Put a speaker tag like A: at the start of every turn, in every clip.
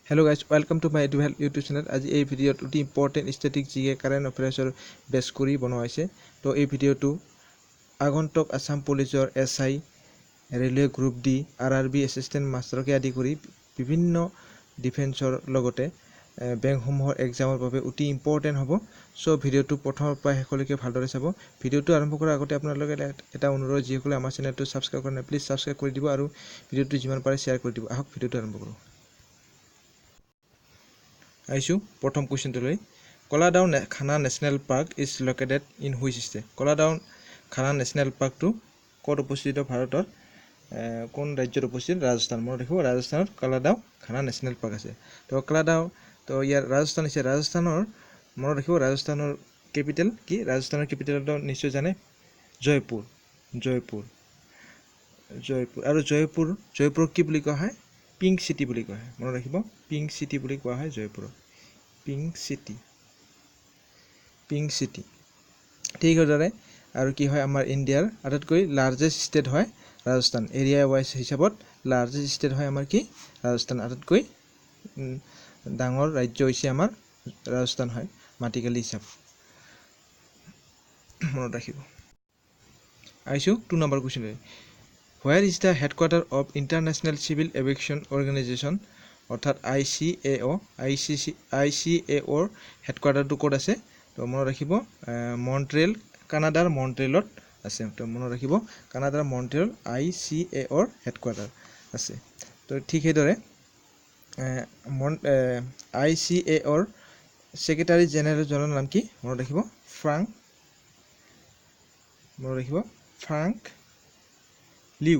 A: Hello guys, welcome to my Edu Help YouTube channel. আজি এই ভিডিঅ'ত অতি ইম্পৰ্টেণ্ট ষ্টেটিক জিকে কাৰেণ্ট এফেয়াৰ্ছৰ বেছ কৰি বনোৱা হৈছে। তো এই ভিডিঅ'টো আগন্তুক আছাম পুলিচৰ SI, railway group D, RRB assistant মাষ্টাৰকে আদি কৰি বিভিন্ন ডিফেন্সৰ লগতে বেংকসমূহৰ এক্সামৰ বাবে অতি ইম্পৰ্টেণ্ট হ'ব। চ' ভিডিঅ'টো প্ৰথমৰ পৰা শেষলৈকে ভালদৰে চাব। ভিডিঅ'টো আৰম্ভ কৰাৰ আগতে আপোনালোকে এটা অনুৰোধ, যিসকলে আমাৰ চেনেলটো ছাবস্ক্ৰাইব কৰা নাই, প্লিজ ছাবস্ক্ৰাইব কৰি দিব আৰু ভিডিঅ'টো যিমান পাৰে শ্বেয়াৰ কৰি দিব। আহক, ভিডিঅ'টো আৰম্ভ কৰোঁ। আহিছোঁ প্ৰথম কুৱেশ্যনটোলৈ। Kaladan Khana National Park is located in which state? কলাডাউন খানা নেশ্যনেল পাৰ্কটো ক'ত অৱস্থিত? ভাৰতৰ কোন ৰাজ্যত অৱস্থিত? ৰাজস্থান। মনত ৰাখিব, ৰাজস্থানত কালাডাউ খানা নেশ্যনেল পাৰ্ক আছে। তো কালাডাউ, তো ইয়াৰ ৰাজস্থান হৈছে, ৰাজস্থানৰ, মনত ৰাখিব, ৰাজস্থানৰ কেপিটেল কি? ৰাজস্থানৰ কেপিটেলটো নিশ্চয় জানে, জয়পুৰ। জয়পুৰ, জয়পুৰ। আৰু জয়পুৰ, জয়পুৰক কি বুলি কোৱা হয়? পিংক চিটি বুলি কোৱা হয়। মনত ৰাখিব, পিংক চিটি বুলি কোৱা হয় জয়পুৰক। Pink city, pink city. ঠিক সেইদৰে আৰু কি হয়? আমাৰ ইণ্ডিয়াৰ আটাইতকৈ লাৰ্জেষ্ট ষ্টেট হয় ৰাজস্থান। এৰিয়া ৱাইজ হিচাপত লাৰ্জেষ্ট ষ্টেট হয় আমাৰ কি? ৰাজস্থান। আটাইতকৈ ডাঙৰ ৰাজ্য হৈছে আমাৰ ৰাজস্থান হয় মাটিকালি হিচাপ, মনত ৰাখিব। আহিছোঁ 2 number question. Where is the headquarter of International Civil Aviation Organization, অৰ্থাৎ আইচিএঅ'? I C C আইচিএঅ'ৰ হেডকোৱাৰ্টাৰটো ক'ত আছে? তো মনত ৰাখিব, মণ্ট্ৰিয়েল, কানাডাৰ মণ্ট্ৰিয়েলত আছে। তো মনত ৰাখিব, কানাডাৰ মণ্ট্ৰিয়েল আইচিএঅ'ৰ হেডকোৱাৰ্টাৰ আছে। তো ঠিক সেইদৰে মন আইচিএঅ'ৰ ছেক্ৰেটাৰী জেনেৰেলজনৰ নাম কি? মনত ৰাখিব, ফ্ৰাংক, মনত ৰাখিব, ফ্ৰাংক লিউ।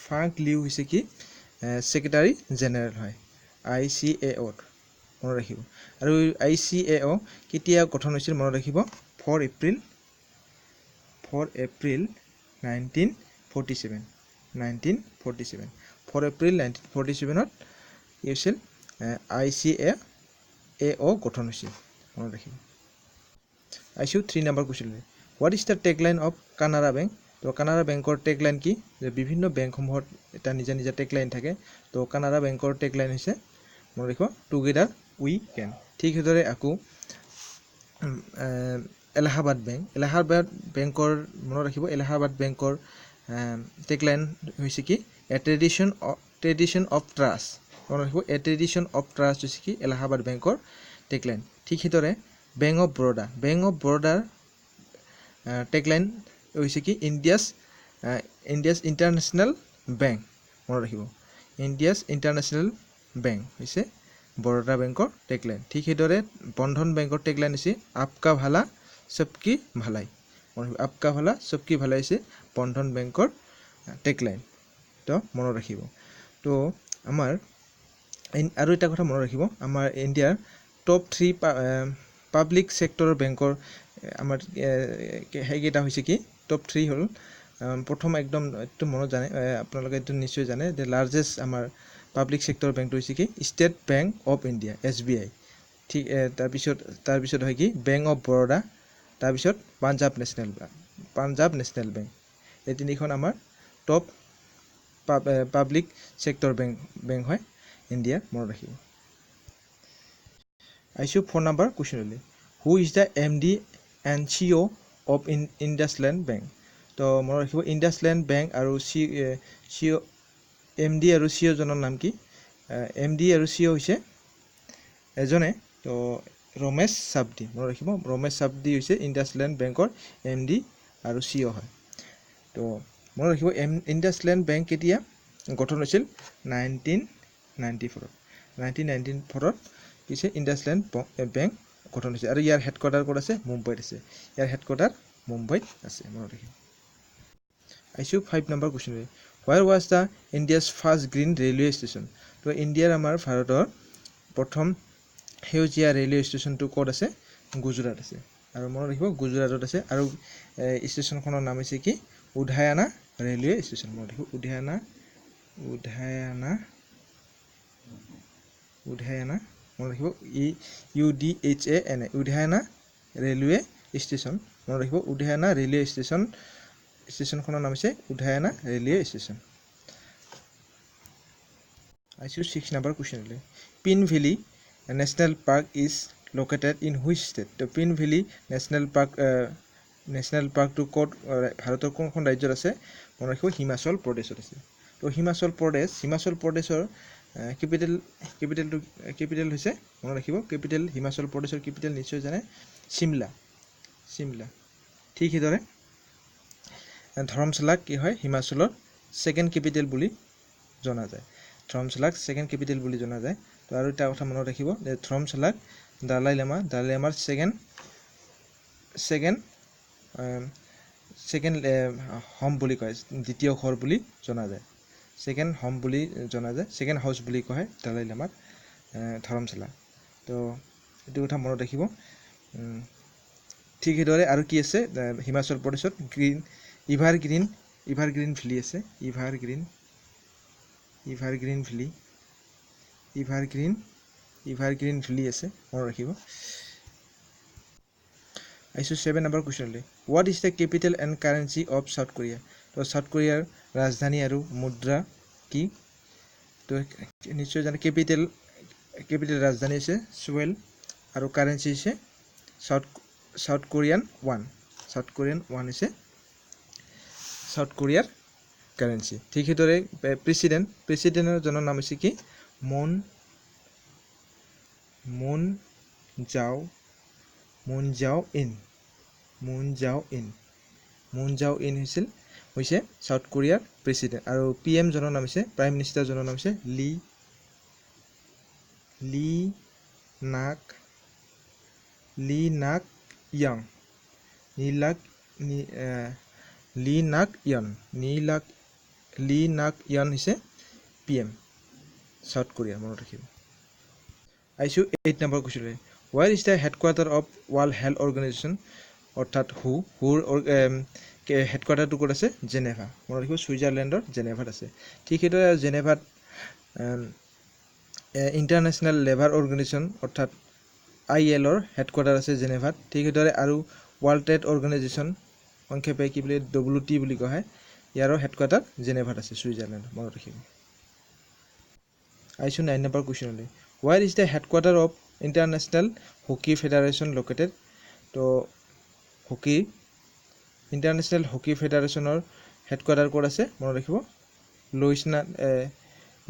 A: ফ্ৰাংক লিউ হৈছে কি? ছেক্ৰেটাৰী জেনেৰেল হয় আইচিএঅ'ত, মনত ৰাখিব। আৰু আইচিএঅ' কেতিয়া গঠন হৈছিল? মনত ৰাখিব, 4 April, 4 April 1947, 1947, 4 April 1947ত কি হৈছিল? আইচিএঅ' গঠন হৈছিল, মনত ৰাখিব। আহিছোঁ 3 number question. What is the tagline of Canara Bank? তো কানাড়া বেংকৰ টেগলাইন কি? যে বিভিন্ন বেংকসমূহত এটা নিজা নিজা টেগলাইন থাকে। তো কানাড়া বেংকৰ টেগলাইন হৈছে, মনত ৰাখিব, "Together we can." ঠিক সেইদৰে আকৌ এলাহাবাদ বেংক, এলাহাবাদ বেংকৰ, মনত ৰাখিব, এলাহাবাদ বেংকৰ টেগলাইন হৈছে কি? "A tradition of trust." মনত ৰাখিব, এ ট্ৰেডিশ্যন অফ ট্ৰাষ্ট হৈছে কি? এলাহাবাদ বেংকৰ টেগলাইন। ঠিক সেইদৰে bank of Baroda, bank of বৰোদাৰ টেগলাইন হৈছে কি? India's international bank. মনত ৰাখিব, ইণ্ডিয়াছ ইণ্টাৰনেশ্যনেল বেংক হৈছে বৰোদা বেংকৰ টেগলাইন। ঠিক সেইদৰে বন্ধন বেংকৰ টেগলাইন হৈছে "आपका भला सबकी भलाई"। মনত ৰাখিব, "आपका भला सबकी भलाई" হৈছে বন্ধন বেংকৰ টেগলাইন। তো মনত ৰাখিব। তো আমাৰ আৰু এটা কথা মনত ৰাখিব, আমাৰ ইণ্ডিয়াৰ টপ থ্ৰী পাব্লিক ছেক্টৰৰ বেংকৰ আমাৰ সেইকেইটা হৈছে কি? টপ থ্ৰী হ'ল, প্ৰথম একদম এইটো মনত জানে আপোনালোকে, এইটো নিশ্চয় জানে যে লাৰ্জেষ্ট আমাৰ পাব্লিক ছেক্টৰ বেংকটো হৈছে কি? State bank of India, SBI. ঠিক তাৰপিছত হয় কি? বেংক অফ বৰোদা, তাৰপিছত পাঞ্জাৱ নেশ্যনেল বেংক। এই তিনিখন আমাৰ টপ পাব্লিক ছেক্টৰ বেংক হয় ইণ্ডিয়াৰ, মনত ৰাখিব। আহিছোঁ 4 number কুৱেশ্যনলৈ। Who is the MD and CEO of IndusInd Bank? তো মনত ৰাখিব, ইণ্ডাছলেণ্ড বেংক আৰু চি অ', এমডি আৰু চি অ'জনৰ নাম কি? এমডি আৰু চি অ' হৈছে এজনে, তো ৰমেশ চাবডি। মনত ৰাখিব, ৰমেশ চাবডি হৈছে ইণ্ডাছলেণ্ড বেংকৰ এমডি আৰু চি অ' হয়। তো মনত ৰাখিব, ইণ্ডাছলেণ্ড বেংক কেতিয়া গঠন হৈছিল? 1994ত। 1994ত পিছে ইণ্ডাছলেণ্ড বেংক গঠন হৈছে। আৰু ইয়াৰ হেডকোৱাৰ্টাৰ ক'ত আছে? মুম্বাইত আছে। ইয়াৰ হেডকোৱাৰ্টাৰ মুম্বাইত আছে, মনত ৰাখিব। আহিছোঁ 5 number question. Where was the India's first green railway station? তো ইণ্ডিয়াৰ, আমাৰ ভাৰতৰ প্ৰথম সেউজীয়া ৰেলৱে ষ্টেচনটো ক'ত আছে? গুজৰাট আছে। আৰু মনত ৰাখিব, গুজৰাটত আছে। আৰু ষ্টেচনখনৰ নাম হৈছে কি? উধায়ানা ৰেলৱে ষ্টেচন। মনত ৰাখিব, উধায়ানা, উধায়ানা, উধায়ানা। মনত ৰাখিব, ই UDHANA, উধায়ানা ৰেলৱে ষ্টেচন। মনত ৰাখিব, উধায়ানা ৰেলৱে ষ্টেচন। ষ্টেচনখনৰ নাম হৈছে উধায়ানা ৰেলৱে ষ্টেচন। আহিছোঁ আহিছোঁ ছিক্স নাম্বাৰ কুৱেশ্যনলৈ। Pin Valley National Park is located in which state? তো পিন ভেলী নেশ্যনেল পাৰ্কটো ক'ত, ভাৰতৰ কোনখন ৰাজ্যত আছে? মনত ৰাখিব, হিমাচল প্ৰদেশত আছে। তো হিমাচল প্ৰদেশৰ কেপিটেল হৈছে, মনত ৰাখিব, কেপিটেল, হিমাচল প্ৰদেশৰ কেপিটেল নিশ্চয় জানে, চিমলা, চিমলা। ঠিক সেইদৰে ধৰমশালাক কি হয়, হিমাচলৰ ছেকেণ্ড কেপিটেল বুলি জনা যায়। ধৰমশালাক ছেকেণ্ড কেপিটেল বুলি জনা যায়। তো আৰু এটা কথা মনত ৰাখিব যে ধৰমশালাক দালাই লামাৰ ছেকেণ্ড ছেকেণ্ড ছেকেণ্ড হোম বুলি কয়, দ্বিতীয় ঘৰ বুলি জনা যায়, ছেকেণ্ড হোম বুলি জনা যায়, ছেকেণ্ড হাউচ বুলি কোৱা হয় দালাই লামাক ধৰমশালা। তো এইটো কথা মনত ৰাখিব। ঠিক সেইদৰে আৰু কি আছে? হিমাচল প্ৰদেশত green ever green ever green valley আছে। Ever green valley, evergreen valley আছে, মনত ৰাখিব। আহিছোঁ ছেভেন নম্বৰ কুৱেশ্যনলৈ। What is the capital and currency of South Korea? তো চাউথ কোৰিয়াৰ ৰাজধানী আৰু মুদ্ৰা কি? তো নিশ্চয় জানে, কেপিটেল ৰাজধানী হৈছে ছেউল আৰু কাৰেঞ্চি হৈছে South Korean won। South Korean won হৈছে চাউথ কোৰিয়াৰ কাৰেঞ্চি। ঠিক সেইদৰে প্ৰেচিডেণ্টৰ জনৰ নাম হৈছে কি? Moon Moon Jae Moon Jae-in Moon Jae-in Moon Jae-in হৈছে চাউথ কোৰিয়াৰ প্ৰেচিডেণ্ট। আৰু পি এম জনৰ নাম হৈছে, প্ৰাইম মিনিষ্টাৰজনৰ নাম হৈছে লি লি নাক লি নাক য়ং নীলাক লি নাক য়ন নীলাক লি নাক য়ন হৈছে পি এম চাউথ কোৰিয়া, মনত ৰাখিব। আহিছোঁ এইট নম্বৰ কুৱেশ্যনলৈ। Where is the headquarter of World Health Organization? অৰ্থাৎ হুৰ হেডকোৱাৰ্টাৰটো ক'ত আছে? জেনেভা, মনত ৰাখিব, ছুইজাৰলেণ্ডৰ জেনেভাত আছে। ঠিক সেইদৰে জেনেভাত ইণ্টাৰনেশ্যনেল লেবাৰ অৰ্গেনাইজেশ্যন অৰ্থাৎ আই এলৰ হেডকোৱাৰ্টাৰ আছে জেনেভাত। ঠিক সেইদৰে আৰু ৱৰ্ল্ড ট্ৰেড অৰ্গেনাইজেশ্যন, সংক্ষেপে কি বুলি, ডব্লিউ টি বুলি কোৱা হয়, ইয়াৰো হেডকোৱাৰ্টাৰ জেনেভাত আছে, ছুইজাৰলেণ্ড, মনত ৰাখিব। আহিছোঁ নাইন নম্বৰ কুৱেশ্যনলৈ। Where is the headquarter of International Hockey Federation located? তো ইণ্টাৰনেশ্যনেল হকী ফেডাৰেশ্যনৰ হেডকোৱাৰ্টাৰ ক'ত আছে? মনত ৰাখিব, লুইচনা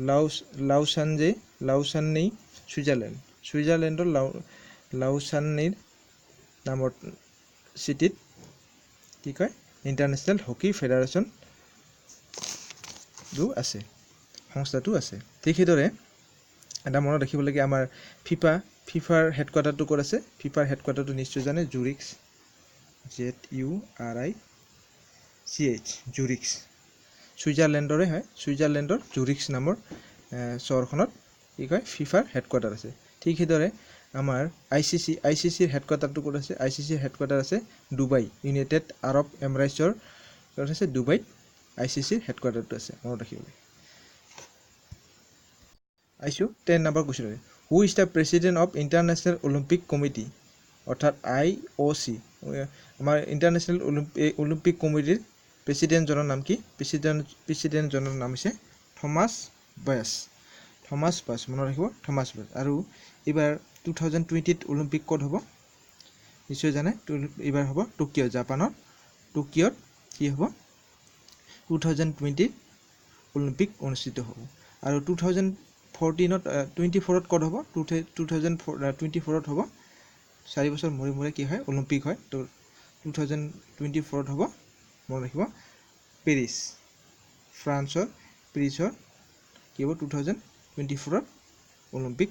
A: লাউচ লাউচানজে লাউচান্নেই, ছুইজাৰলেণ্ড। ছুইজাৰলেণ্ডৰ লাউচান্নেইৰ নামৰ চিটিত কি কয়, ইণ্টাৰনেশ্যনেল হকী ফেডাৰেশ্যনটো আছে, সংস্থাটো আছে। ঠিক সেইদৰে এটা মনত ৰাখিবলগীয়া, আমাৰ ফিফাৰ হেডকোৱাৰ্টাৰটো ক'ত আছে? ফিফাৰ হেডকোৱাৰ্টাৰটো নিশ্চয় জানে, জুৰিক্স, ZURICH, জুৰিক্স, ছুইজাৰলেণ্ডৰে হয়। ছুইজাৰলেণ্ডৰ জুৰিক্স নামৰ চহৰখনত কি কয়, ফিফাৰ হেডকোৱাৰ্টাৰ আছে। ঠিক সেইদৰে আমাৰ আই চি চিৰ হেডকোৱাৰ্টাৰটো ক'ত আছে? আই চি চিৰ হেডকোৱাৰ্টাৰ আছে ডুবাই, ইউনাইটেড আৰব এমিৰেটছৰ ক'ত আছে? ডুবাইত আই চি চিৰ হেডকোৱাৰ্টাৰটো আছে, মনত ৰাখিব। আহিছোঁ 10 number question. Who is the president of International Olympic Committee? অৰ্থাৎ আই অ' চি, আমাৰ ইণ্টাৰনেশ্যনেল অলিম্পিক কমিটিৰ প্ৰেচিডেণ্টজনৰ নাম কি? প্ৰেচিডেণ্টজনৰ নাম হৈছে থমাছ বাছ, থমাছ বাছ, মনত ৰাখিব, থমাছ বাছ। আৰু এইবাৰ 2020ত অলিম্পিক ক'ত হ'ব? নিশ্চয় জানে, এইবাৰ হ'ব টকিঅ', জাপানৰ টকিঅ'ত কি হ'ব, 2020ত অলিম্পিক অনুষ্ঠিত হ'ব। আৰু 2014ত, 24ত ক'ত হ'ব? 2024ত হ'ব। 4 বছৰ মূৰে মূৰে কি হয়, অলিম্পিক হয়। তো 2024ত হ'ব, মনত ৰাখিব, পেৰিছ, ফ্ৰান্সৰ পেৰিছৰ কি হ'ব, 2024ত অলিম্পিক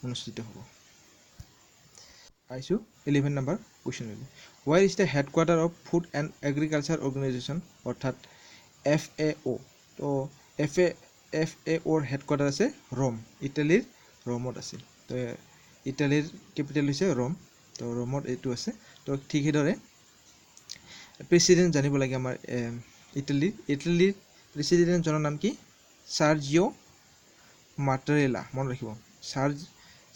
A: অনুষ্ঠিত হ'ব। আহিছোঁ 11 number question. Where is the headquarter of Food and Agriculture Organization? অৰ্থাৎ এফ এ অ'। তো এফ এ অ'ৰ হেডকোৱাৰ্টাৰ আছে ৰোম, ইটালীৰ ৰোমত আছে। তো ইটালীৰ কেপিটেল হৈছে ৰোম, তো ৰোমত এইটো আছে। তো ঠিক সেইদৰে প্ৰেচিডেণ্ট জানিব লাগে আমাৰ ইটালীৰ প্ৰেচিডেণ্টজনৰ নাম কি? চাৰ্জিঅ' মাটাৰেলা, মনত ৰাখিব,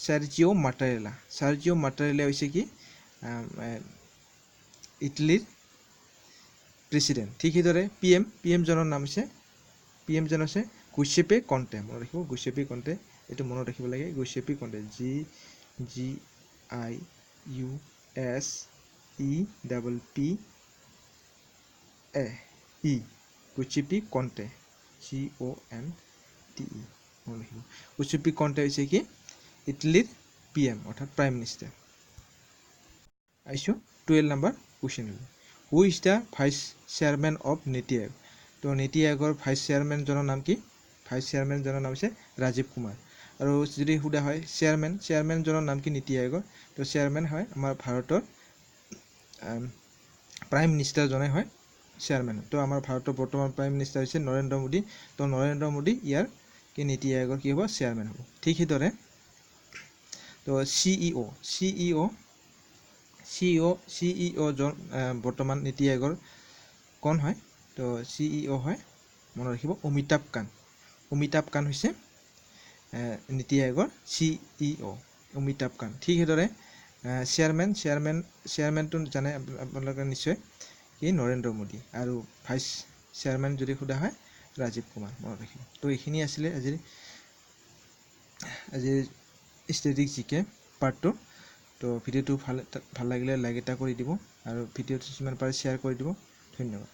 A: চাৰ্জিঅ' মাটাৰেলা। চাৰ্জিঅ' মাটাৰেলা হৈছে কি, ইটালীৰ প্ৰেচিডেণ্ট। ঠিক সেইদৰে পি এমজনৰ নাম হৈছে, পি এমজন হৈছে গুচেপে কণ্টে। মনত ৰাখিব, গুচেপে কণ্টে, এইটো মনত ৰাখিব লাগে। গুচেপে কণ্টে, G G I U S E double P A E, Giuseppe Conte, C O N T E, মনত ৰাখিব। গুচেপি কণ্টে হৈছে কি? ইটালীৰ পি এম, অৰ্থাৎ প্ৰাইম মিনিষ্টাৰ। আহিছোঁ 12 number question: Who is the vice chairman of NITI Aayog? তো নীতি আয়োগৰ ভাইচ চেয়াৰমেনজনৰ নাম কি? ভাইচ চেয়াৰমেনজনৰ নাম হৈছে ৰাজীৱ কুমাৰ। আৰু যদি সোধা হয় চেয়াৰমেন, চেয়াৰমেনজনৰ নাম কি নীতি আয়োগৰ? তো চেয়াৰমেন হয় আমাৰ ভাৰতৰ প্ৰাইম মিনিষ্টাৰজনে হয় চেয়াৰমেন। তো আমাৰ ভাৰতৰ বৰ্তমান প্ৰাইম মিনিষ্টাৰ হৈছে নৰেন্দ্ৰ মোদী। তো নৰেন্দ্ৰ মোদী ইয়াৰ কি, নীতি আয়োগৰ কি হ'ব? চেয়াৰমেন হ'ব। ঠিক সেইদৰে তো চিইঅ' চিইঅ' চিইঅ' চিইঅ' জন বৰ্তমান নীতি আয়োগৰ কোন হয়? তো চিইঅ' হয়, মনত ৰাখিব, অমিতাভ কান্ত। অমিতাভ কান্ত হৈছে নীতি আয়োগৰ চিইঅ', অমিতাভ কান্ত। ঠিক সেইদৰে চেয়াৰমেন, চেয়াৰমেনটো জানে আপোনালোকে নিশ্চয় কি? নৰেন্দ্ৰ মোদী। আৰু ভাইচ চেয়াৰমেন যদি সোধা হয়, ৰাজীৱ কুমাৰ, মনত ৰাখিব। তো এইখিনি আছিলে আজিৰ ষ্টেটিক জি কে পাৰ্টটো। তো ভিডিঅ'টো ভাল ভাল লাগিলে লাইক এটা কৰি দিব আৰু ভিডিঅ'টো যিমান পাৰে শ্বেয়াৰ কৰি দিব। ধন্যবাদ।